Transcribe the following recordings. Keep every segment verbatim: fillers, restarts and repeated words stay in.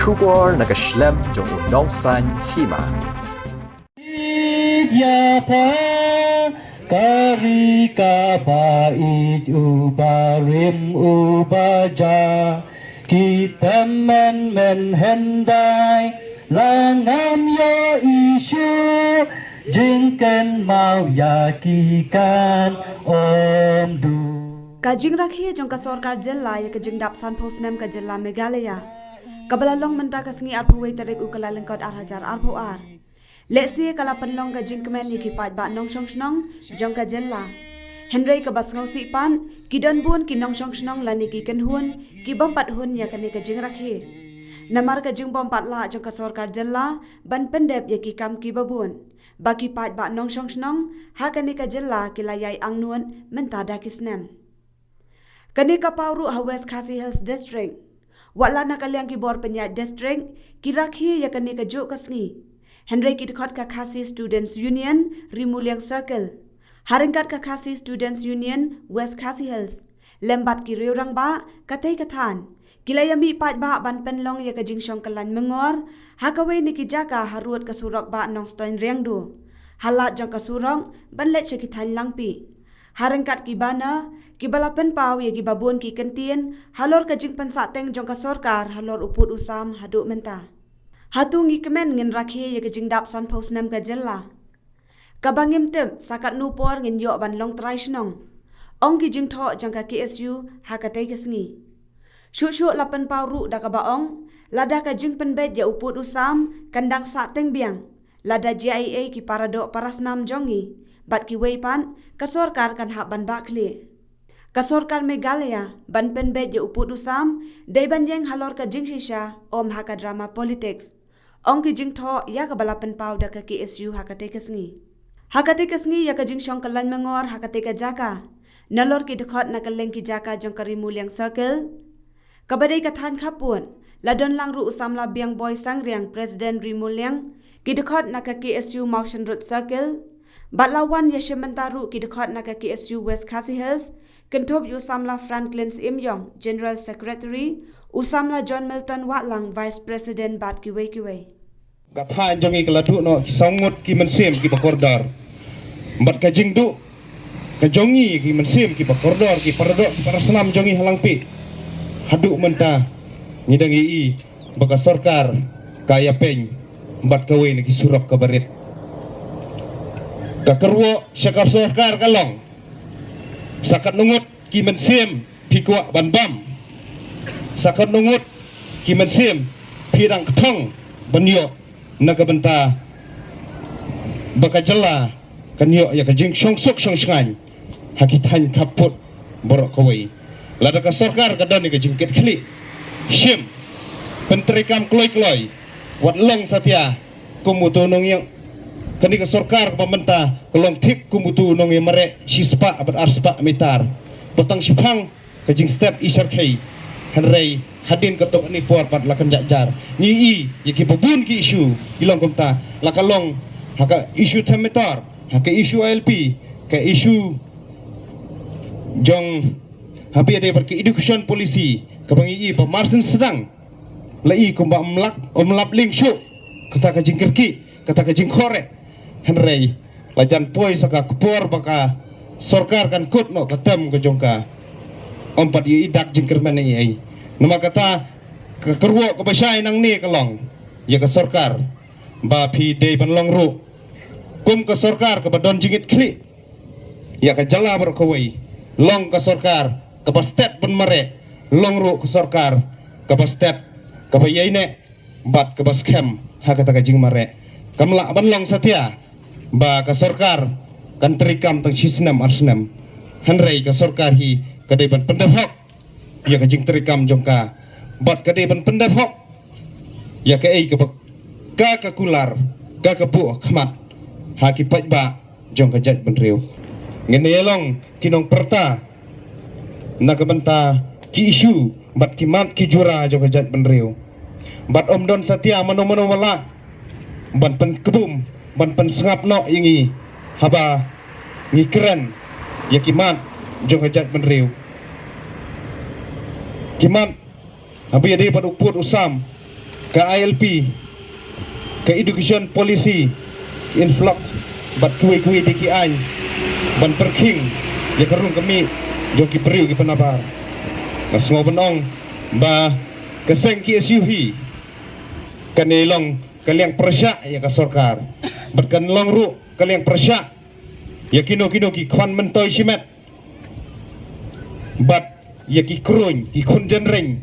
Khubor na ka shlem jong u nongsan hima. Ïa pha ka ri kaba ïeit uba rim uba ja, ki tymmen mynhyndai la ngam ïoh issue, jingkynmaw ïa ki kan ym duna. Ka jingrakhe jong ka sorkar jylla ïa ka jingdap sanphew snem ka jylla Meghalaya, kaba la long mynta ka sngi arphew wei tarik u Kyllalyngkot ar hajar arphew ar, lehse ka la pynlong ka jingkmen ïa ki paidbah nongshong shnong jong ka jylla. Hynrei kaba sngewsih pat, ki don bun ki nongshong shnong lane ki kynhun ki bym pat hun ïa kane ka jingrakhe. Namar ka jingbym pat lah jong ka sorkar jylla ban pyndep ïa ki kam kiba bun, ba ki paidbah nongshong shnong ha kane ka jylla ki la ïai angnud mynta da ki snem. Kane ka paw ruh ha West Khasi Hills District. Wat la na ka liang ki bor pynïaid district ki rakhe ïa kane ka juh ka sngi, hynrei ki dkhot ka Khasi Students Union Ri Muliang Circle, ha ryngkat ka Khasi Students Union West Khasi Hills lem bad ki riew rangbah katei ka thaiñ, ki la ïa mih paidbah ban pynlong ïa ka jingshong kyllain myngor ha kawei na ki jaka harud ka surok bah Nongstoiñ Riangdo, ha lad jong ka surok ban leit sha ki thaiñ Langpih, ha ryngkat ki banner kiba la pynpaw ïa kiba bun ki kyntien halor ka jingpynsahteng jong ka sorkar halor u pud u sam haduh mynta. Hato ngi kmen ngin rakhe ïa ka jingdap sanphew snem ka jylla? Kaba ngim tip sa katno por ngin ïoh ban long trai shnong, ong ki jingthoh jong ka K S U ha katei ka sngi. Shuh shuh la pynpaw ruh da kaba ong, lada ka jingpynbeit ïa u pud u sam kan dang sahteng biang, lada jia ei ei ki para doh para snam jong ngi bad kiwei pat, ka sorkar kan hap ban bah khlieh. Ka sorkar Meghalaya ban pynbeit ïa u pud u sam dei ban ïeng halor ka jingshisha, ym ha ka drama politics, ong ki jingthoh ïa kaba la pynpaw da ka K S U ha katei ka sngi. Ha katei ka sngi ïa ka jingshong kyllain myngor ha katei ka jaka, nalor ki dkhot na kylleng ki jaka jong ka Ri Muliang Circle, kaba dei ka thaiñ khappud, la don lang ruh u samla Biangboi Sangriang, President Ri Muliang, ki dkhot na ka K S U Mawshynrut Circle, bad la wan ïashim bynta ruh ki dkhot na ka K S U West Khasi Hills, kynthup ïa u samla Franklin Syiemiong, General Secretary, u samla John Milton Wahlang, Vice President, bad kiwei kiwei. Ka thaiñ jong ngi ka la duh noh ki saw ngut ki mynsiem kiba kordor. Bad ka jingduh ka jong ngi ki mynsiem kiba kordor, ki para doh ki para snam jong ngi ha Langpih, haduh mynta ngi dang ïohi ba ka sorkar ka ïapeiñ bad kawei na ki surok kaba rit. Ka kyrwoh sha ka sorkar ka long, sa katno ngut ki mynsiem phi kwah ban bam, sa katno ngut ki mynsiem phi dang kthong ban ïoh, na ka bynta ba ka jylla kan ïoh ïa ka jingshong suk shong shngaiñ ha ki thaiñ khappud baroh kawei. Lada ka sorkar ka don ïa ka jingkitkhlieh, shim, pyntreikam kloi kloi, wat long satia kum uto u nongïing. Kane ka sorkar ba mynta ka long thik kum uto u nongïamareh shispah bad arspah mitar. Ba tang shiphang ka jingstet i syrkhei. Hynrei hadien katto katne por pat la kynjah jar. Ngi ïohi ïa kiba bun ki issue ki long kumta, la ka long ha ka issue them mitar, ha ka issue I L P, ka issue jong haba ïadei bad ka education policy, kaba ngi ïohi ba mar syn sdang la i kumba ym lap, ym lap lieng shuh kata ka jingkyrkieh, kata ka jingkhohreh. Hynrei la jan poi sa ka por ba ka sorkar kan kut noh ka term ka jong ka, ym pat ïohi dak jingkyrmen ei ei. Namar kata, ka kyrwoh kaba shai nangne ka long ïa ka sorkar ba phi dei ban long ruh kum ka sorkar kaba don jingkitkhlieh ïa ka jylla baroh kawei. Long ka sorkar kaba stet ban mareh, long ruh ka sorkar kaba stet, kaba ïaineh bad kaba skhem ha kata ka jingmareh. Kam lah ban long satia ba ka sorkar kan treikam tang shi snem ar snem. Hynrei ka sorkar hi ka dei ban pyndep hok ïa ka jingtreikam jong ka, bad ka dei ban pyndep hok ïa kaei kaba ka, ka kular, ka, ka buh khmat ha ki paidbah jong ka jaitbynriew. Ngin ïa long ki nongpyrta na ka bynta ki issue bad ki mat ki jura jong ka jaitbynriew. Bad ym don satia mano mano ba lah ban pynkbum, ban pynsngap noh ïa ngi haba ngi kren ïa ki mat jong ka jaitbynriew. Ki mat haba ïadei bad u pud u sam, ka I L P, ka education policy, influx, bad kiwei kiwei de ki aiñ ban pyrkhing ïa ka rung ka mih jong ki briew ki pynnabar. Nga sngew ban ong ba ka seng K S U hi kan ïai long ka liang pyrshah ïa ka sorkar, bad kan long ruh ka liang pyrshah ïa kino kino ki khwan myntoi shimet, bad ïa ki kruiñ, ki khun jynreng,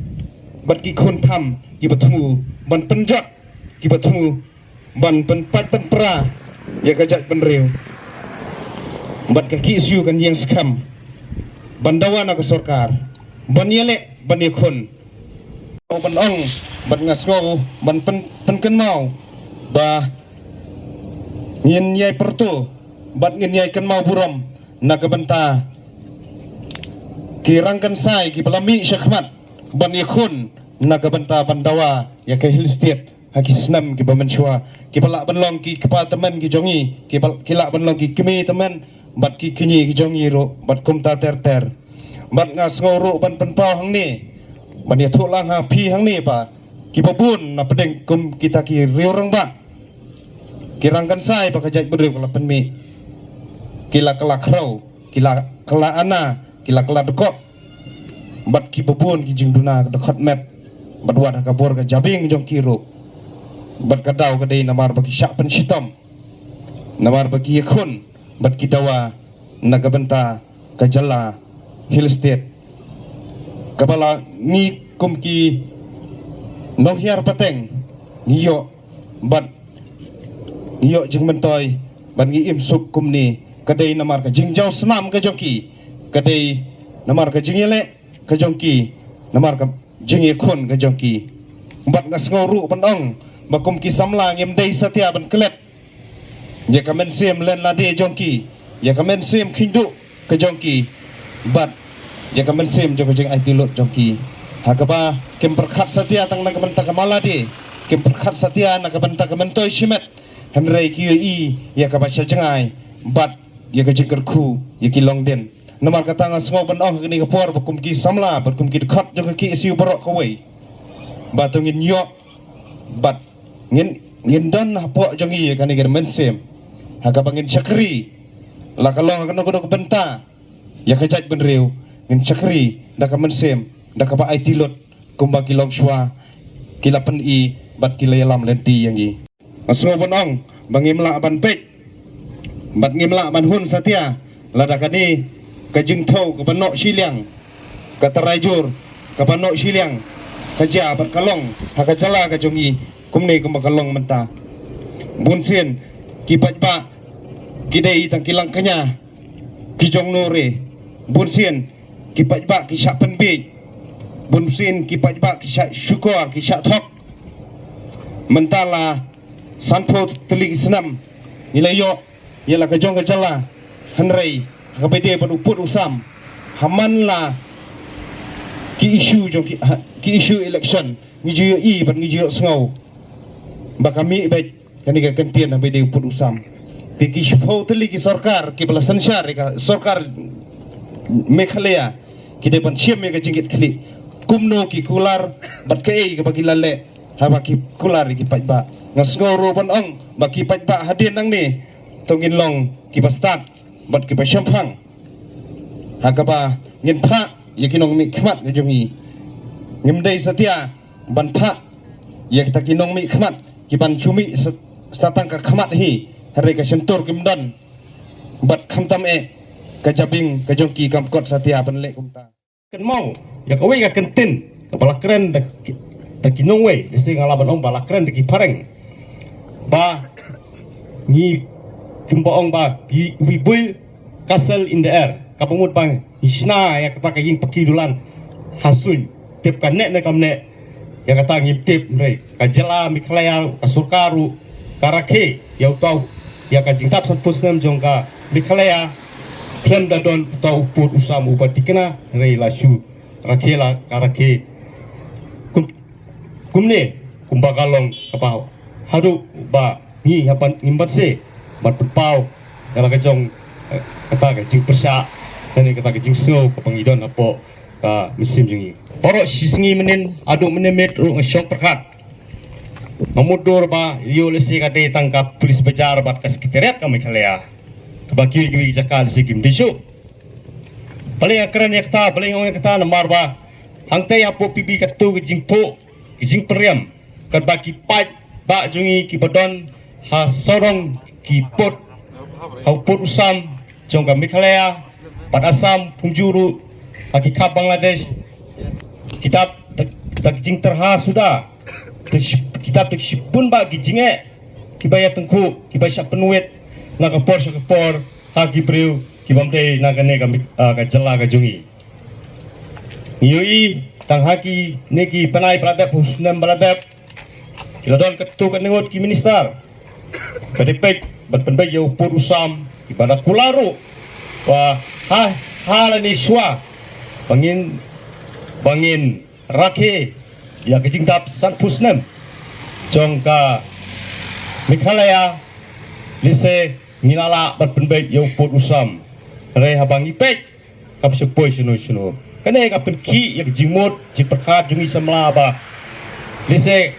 bad ki khun tham kiba thmu ban pynjot, kiba thmu ban pynpait pynpra ïa ka jaitbynriew. Bad ka K S U kan ïeng skhem ban dawa na ka sorkar ban ïaleh ban ïakhun. Ban ong, bad nga sngew ban pyn, pynkynmaw ba ngin ïai pyrto bad ngin ïai kynmaw burom na ka bynta ki rangkynsai kiba la mih shakhmat ban ïakhun na ka bynta ban dawa ïa ka Hill State ha ki snem kiba mynshuwa, kiba lah ban long ki kpa tymmen ki jong ngi, kiba, ki lah ban long ki kmie tymmen bad ki kñi ki jong ngi ruh, bad kumta ter ter. Bad nga sngew ruh ban pynpaw hangne, ban ïathuh lang ha phi hangne ba kiba bun na pdeng kum kita ki riew rangbah, ki rangkynsai ba ka jaitbynriew ka la pynmih, ki la kylla khraw, ki la kylla ana, ki la kylla dkoh, bad kiba bun ki jingduna ka dkhot met, bad wat ha ka bor ka jabieng jong ki ruh. Bad ka daw ka dei namar ba ki shah pynshitom, namar ba ki ïakhun bad ki dawa na ka bynta ka jylla Hill State, kaba la ngi kum ki nonghiar pateng ngi ïoh, bad ngi ïoh jingmyntoi, bad ngi im suk kumne. Ka dei namar ka jingjaw snam ka jong ki, ka dei namar ka jingïaleh ka jong ki, namar ka jingïakhun ka jong ki. Bad nga sngew ruh ban ong ba kum ki samla ngim dei satia ban klet ïa ka mynsiem len lade jong ki, ïa ka mynsiem khynduh ka jong ki, bad ïa ka mynsiem jong ka jingaiti lut jong ki. Ha kaba kim pyrkhat satia tang na ka bynta ka mal lade, kim pyrkhat satia na ka bynta ka myntoi shimet, hynrei ki ïohi ïa kaba sha jngai bad ïa ka jingkyrkhu ïa ki longdien. Namar kata nga sngew ban ong ha kane ka por ba kum ki samla bad kum ki dkhot jong ka K S U baroh kawei, ba to ngin ïoh, bad ngin, ngin don hapoh jong ngi ïa kane ka mynsiem, ha kaba ngin shakri, la ka long ha kano kano ka bynta ïa ka jaitbynriew, ngin shakri da ka mynsiem, da kaba aiti lut, kumba ki longshuwa ki la pyni bad ki la ïalam lynti ïa ngi. Nga sngew ban ong ba ngim lah ban peit bad ngim lah ban hun satia lada kane ka jingthew kaba noh shiliang, ka trai jur kaba noh shiliang ka jia bad ka long ha ka jylla ka jong ngi kumne kumba ka long mynta. Bunsien ki paidbah ki dei tang ki langkñia, ki jong nure. Bunsien ki paidbah ki shah pynbiej, bunsien ki paidbah ki shah shukor, ki shah thok. Mynta la sanphew tylli ki snem ngi la ïoh ïa la ka jong ka jylla, hynrei ha kaba ïadei bad u pud u sam, ha man la ki issue jong ki, ha, ki issue election, ngi ju ïohi bad ngi ju ïohsngew ba ka mih beit kane ka kyntien ha kaba ïadei u pud u sam. Te ki shiphew tylli ki sorkar kiba la synshar ïa ka sorkar Meghalaya ki dei ban shim ïa ka jingkitkhlieh kumno ki kular bad kaei kaba ki la leh, haba ki kular ïa ki paidbah. Nga sngew ruh ban ong ba ki paidbah hadien nangne to ngin long kiba stad bad kiba shemphang, ha kaba ngin phah ïa ki nongmihkhmat ka jong ngi. Ngim dei satia ban phah ïa kita ki nongmihkhmat ki ban shu mih sa, sa tang ka khmat hi, hynrei ka shyntur kim don, bad khamtam eh ka jabieng ka jong ki kam kot satia ban leh kumta. Kynmaw ïa kawei ka kyntien kaba la kren da ki, da ki nongwei, lehse nga lah ban ong ba la kren da ki phareng, ba ngi kumba ong ba we, we build castle in the air. Kaba mut ba ngi shna ïa kata ka ïing paki dulan ha suiñ. Tip ka neh ne kam neh, ïa kata ngim tip, hynrei ka jylla Meghalaya, ka sorkar ruh ka rakhe ïa uta u, ïa ka jingtap sanphew snem jong ka Meghalaya khlem da don uta u pud u sam uba tikna, hynrei la shu rakhe, la ka rakhe kum, kumne kumba ka long kaba haduh ba ngi hap ban, ngim banse ban pynpaw ïa la ka jong, eh, kata ka jingpyrshah lane kata ka jingsngew kaba ngi don hapoh ka mynsiem jong ngi. Baroh shi sngi mynnin haduh mynnin miet ruh nga shong pyrkhat Nga mutdur ba ïoh lehse ka dei tang ka police bazaar bad ka secretariat ka Meghalaya. Kaba kiwei kiwei ki jaka lehse kim dei shuh. Balei nga kren ïa kata, balei nga ong ïa kata, namar ba hangta hapoh P B katto ki jingphuh, ki jingpyrem, katba ki paidbah jong ngi kiba don ha sawdong ki pud, ha u pud u sam jong ka Meghalaya bad Assam, kumjuh ruh ha ki khap Bangladesh, ki dap da ki jingtyrha suda. Te shi-, ki dap da shibun bah ki jingeh kiba ïatyngkhuh, kiba shah pynwit na ka por sha ka por ha ki briew kibym dei na kane ka, ah, ka jylla ka jong ngi. Ngi ïohi tang ha kine ki bnai ba la dep, u snem ba la dep, ki la don katto katne ngut ki minister ba dei peit bad pynbeit ïa u pud u sam, kiba la kular ruh ba ha, ha lane shuwa ba ngin, ba ngin rakhe ïa ka jingdap sanphew snem jong ka Meghalaya, lehse ngi la lah ban pynbeit ïa u pud u sam. Hynrei haba ngi peit, kam shu poi shano shano. Kane ka pynkhih ïa ka jingmut jingpyrkhat jong ngi samla ba lehse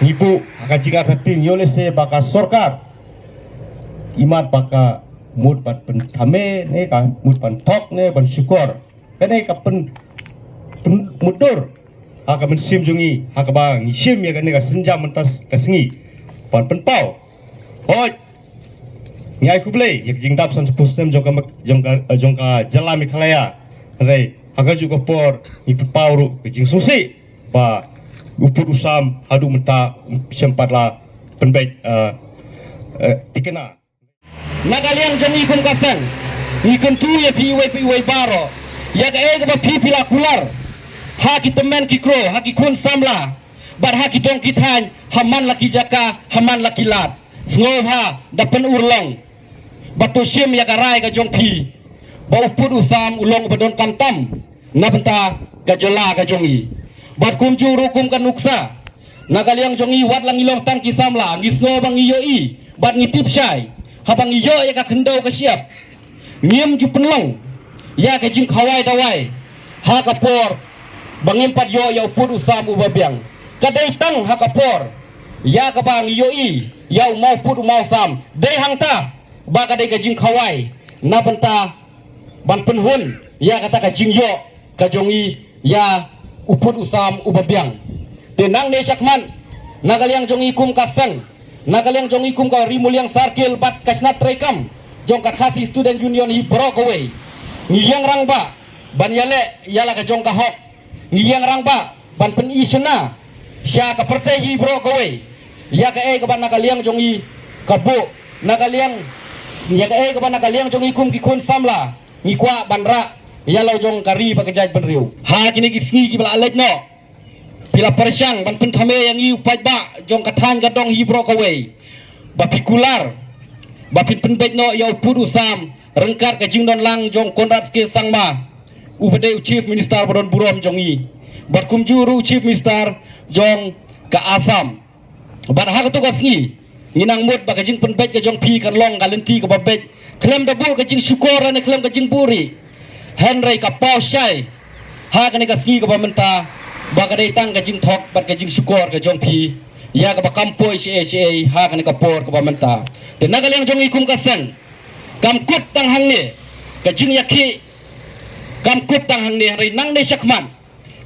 ngi buh ha ka jingartatien, ïoh lehse ba ka sorkar imat ba ka mut ban pynthame ne ka mut ban thok ne ban shukor. Kane ka pyn, pynmutdur ha ka mynsiem jong ngi, ha kaba ngi shim ïa kane ka sienjam mynta ka sngi ban pynpaw. Hooid, ngi ai khublei ïa ka jingdap sanphew snem jong ka, jong ka, jong ka jylla Meghalaya. Hynrei ha kajuh ka por ngi pynpaw ruh ka jingsngewsih ba u pud u sam haduh mynta um shym pat la pynbeit, eh, eh, tikna. Na ka liang jong ngi kum ka seng, ngi kyntu ïa phi iwei pa iwei baroh, ïa kaei kaba phi phi la kular ha ki tymmen ki kro, ha ki khun samla bad ha ki dong ki thaiñ, ha man la ki jaka, ha man la ki lad. Sngewbha da pynurlong bad to shim ïa ka rai ka jong phi ba u pud u sam u long uba donkam tam na bynta ka jylla ka jong ngi. Bad kumjuh ruh kum ka nuksa, na ka liang jong ngi wat la ngi long tang ki samla, ngi sngew ba ngi ïohi bad ngi tip shai. Haba ngi ïoh ïa ka khyndew ka shyiap, ngim ju pynlong ïa ka jingkhawai dawai ha ka por ba ngim pat ïoh ïa u pud u sam uba biang. Ka dei tang ha ka por ïa kaba ngi ïohi ïa u maw pud u maw sam, dei hangta ba ka dei ka jingkhawai na bynta ban pynhun ïa kata ka jingïoh ka jong ngi ïa u pud u sam uba biang. Te nangne shakhmat, na ka liang jong ngi kum ka seng, na ka liang jong ngi kum ka Ri Muliang Circle bad ka shnat treikam jong ka Khasi Student Union hi baroh kawei, ngi ïeng rangbah ban ïaleh ïa la ka jong ka hok. Ngi ïeng rangbah ban pyni shynna sha ka pyrthei hi baroh kawei ïa kaei kaba na ka liang jong ngi ka buh, na ka liang, ïa kaei kaba na ka liang jong ngi kum ki khun samla ngi kwah ban rah ïa la jong ka ri bad ka jaitbynriew. Ha kine ki sngi kiba la leit noh, phi la pyrshang ban pynthame ïa ngi u paidbah jong ka thaiñ ka dong hi baroh kawei ba phi kular ba phin pynbeit noh ïa u pud u sam ryngkat ka jingdon lang jong Conrad K Sangma, uba dei u Chief Minister ba don burom jong ngi, bad kumjuh ruh u Chief Minister jong ka Assam. Bad ha kato ka sngi ngi nang mut ba ka jingpynbeit ka jong phi kan long ka lynti kaba beit, khlem da buh ka jingshukor lane khlem ka jingbuhrieh. Hynrei ka paw shai ha kane ka sngi kaba mynta ba ka dei tang ka jingthok bad ka jingshukor ka jong phi ïa kaba kam poi shaei shaei ha kane ka por kaba mynta. Te na ka liang jong ngi kum ka seng, kam kut tang hangne ka jingïakhih, kam kut tang hangne, hynrei nangne shakhmat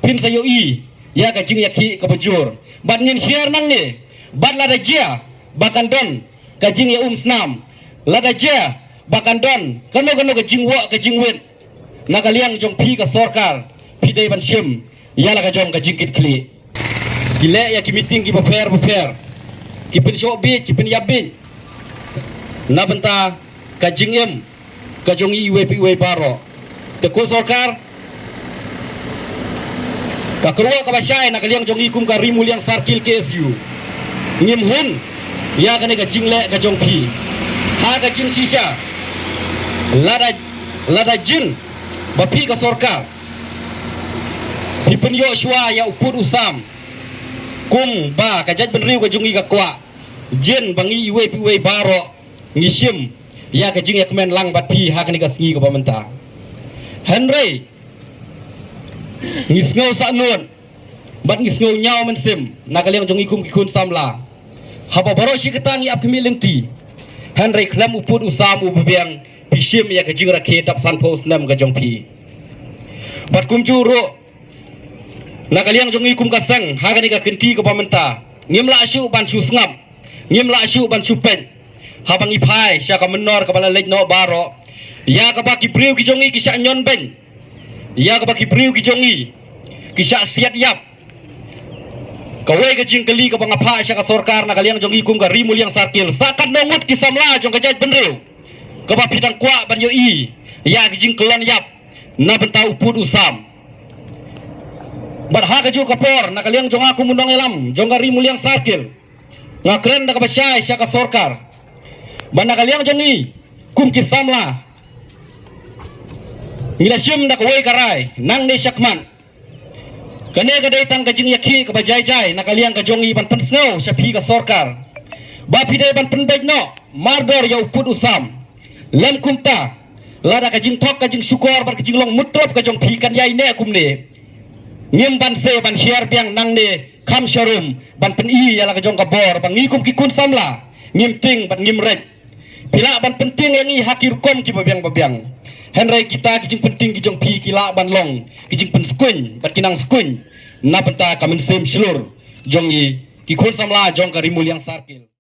phin sa ïohi ïa ka jingïakhih kaba jur. Bad ngin hiar nangne, bad lada jia ba kan don ka jingïaumsnam, lada jia ba kan don kano kano ka jingwah ka jingwit na ka liang jong phi ka sorkar, phi dei ban shim ïa la ka jong ka jingkitkhlieh. Ki leh ïa ki meeting kiba pher ba pher, ki pynshoh bieit, ki pynïap bieit na bynta ka jingim ka jong i iwei pa iwei baroh. Te ko sorkar, ka kyrwoh kaba shai na ka liang jong i kum ka Ri Muliang Circle K S U, ngim hun ïa kane ka jingleh ka jong phi. Ha ka jingshisha, lada, lada jin ba phi ka sorkar phi pynïoh shuwa ïa u pud u sam kumba ka jaitbynriew ka jong i ka kwah, jin ba ngi iwei pa iwei baroh ngi shim ïa ka jingïakmen lang bad phi ha kane ka sngi kaba mynta. Hynrei ngi sngew sahnud Bad ngi sngew ñiaw mynsiem na ka liang jong ngi kum ki khun samla. Haba baroh shi katta ngi ap khmih lynti, hynrei khlem u pud u sam u ba biang, phi shim ïa ka jingrakhe dap sanphew snem ka jong phi. Bad kumjuh ruh na ka liang jong ngi kum ka seng, ha kane ka kynti kaba mynta, ngim lah shuh ban shu sngap, ngim lah shuh ban shu peit, haba ngi phai sha ka mynnor kaba la leit noh baroh, ïa kaba ki briew ki jong ngi ki shah ñion beiñ, ïa kaba ki briew ki jong ngi ki shah siat ïap. Kawei ka jingkylli kaba nga phah sha ka sorkar na ka liang jong ngi kum ka Ri Muliang Circle, sa katno ngut ki samla jong ka jaitbynriew kaba phi dang kwah ban ïohi ïa ka jingkyllon ïap na bynta u pud u sam? Bad ha kajuh ka por, na ka liang jong nga kum u nongïalam jong ka Ri Muliang Circle, nga kren da kaba shai sha ka sorkar ba na ka liang jong ngi kum ki samla, ngi la shim da kawei ka rai nangne shakhmat. Kane ka dei tang ka jingïakhih kaba jai jai na ka liang ka jong ngi ban pynsngew sha phi ka sorkar ba phi dei ban pynbeit noh mardor ïa u pud u sam. Lym kumta, lada ka jingthok ka jingshukor bad ka jinglong mutlop ka jong phi kan ïai neh kumne, ngim banse ban hiar biang nangne kham sharum ban pyni ïa la ka jong ka bor ba ngi kum ki khun samla ngim tieng bad ngim reit. Phi lah ban pyntieng ïa ngi ha ki rukom kiba biang ba biang, hynrei kita ki jingpyntieng ki jong phi ki lah ban long ki jingpynskhem bad ki nang skhem na bynta ka mynsiem shlur jong ngi ki khun samla jong ka Ri Muliang Circle.